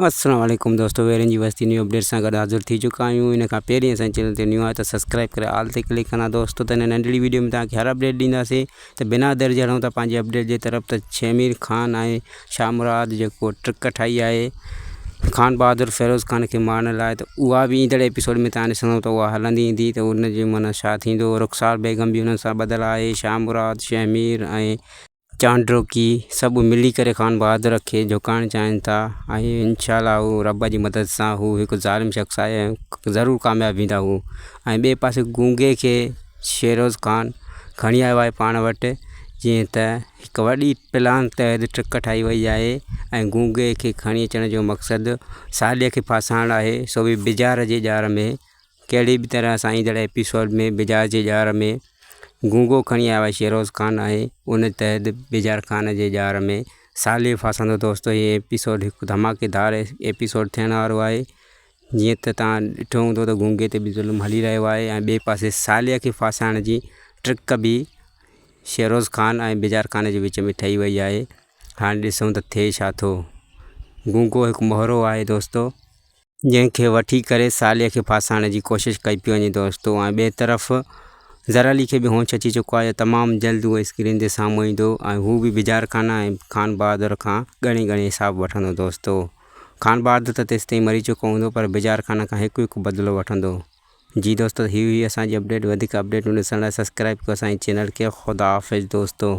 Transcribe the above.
السلام عليڪم دوستو ويرين جي وستي نيو اپڊيٽ سان گڏ حاضر ٿي چڪا آهيون ان کان پهرين اسان چينل تي نيو آهي ته سبسڪرائب ڪري آل تي ڪلڪ ڪندا دوستو ته هن ننڍڙي ويڊيو ۾ توهان کي هر اپڊيٽ ڏينداسين ته بنا دير جي هلون ٿا پنهنجي اپڊيٽ جي طرف ته شهمير خان ۽ شاهه مراد جيڪو ٽرڪ ٺاهي آهي خان بهادر فيروز خان کي مارڻ لاء ته اها به ايندڙ ايپيسوڊ ۾ توهان ڏسندو ته اها هلندي ايندي ته ان جي معنيٰ ڇا ٿيندو رخسار بيگم به انهن سان ٻڌل آهي شاهه مراد شهمير ۽ چانڊوڪي سڀ ملي ڪري خان بهادر کي جهڪائڻ چاهين ٿا ۽ انشاء الله هو رب جي مدد سان هو هڪ ظالم شخص آهي ۽ ضرور ڪامياب ويندا هو ۽ ٻئي پاسي گونگي کي شيروز خان کڻي آيو آهي پاڻ وٽ جيئن ته هڪ وڏي پلان تحت ٽرڪ ٺاهي وئي آهي ۽ گونگي کي کڻي اچڻ جو مقصد ساليء کي ڦاسائڻ آهي سو به بجار جي ڄار ۾ ڪهڙي به طرح سان ايندڙ ايپيسوڊ ۾ بجار جي ڄار ۾ گونگو کڻي آيو آهي شيروز خان ۽ ان تحت بجار خان جي ڄار ۾ صالح ڦاسندو دوستو هي ايپيسوڊ هڪ ڌماڪيدار ايپيسوڊ ٿيڻ وارو آهي جيئن ته توهان ڏٺو هوندو ته گونگي تي به ظلم هلي رهيو آهي ۽ ٻئي پاسي صالح کي ڦاسائڻ جي ٽرڪ به شيروز خان ۽ بجار خان جي وچ ۾ ٺهي وئي آهي هاڻي ڏسون ته ٿئي ڇا ٿو گونگو هڪ مهرو آهي دوستو جنهن کي وٺي ڪري صالح کي ڦاسائڻ جي ڪوشش ڪئي پئي وڃي دوستو ۽ ٻئي طرف زر علي کي به هوش اچي چڪو آهي تمام جلد هو اسڪرين تي سامهون ايندو ۽ هو به بجار خان ۽ خان بهادر کان ڳڻي ڳڻي حساب وٺندو دوستو خان بهادر ته تيستائين مري چڪو هوندو پر بجار خان کان هڪ هڪ بدلو وٺندو جي دوستو هي هئي اسان جي اپڊيٽ وڌيڪ اپڊيٽون ڏسڻ لاء سبسڪرائب ڪيو اسان جي چينل کي خدا حافظ دوستو.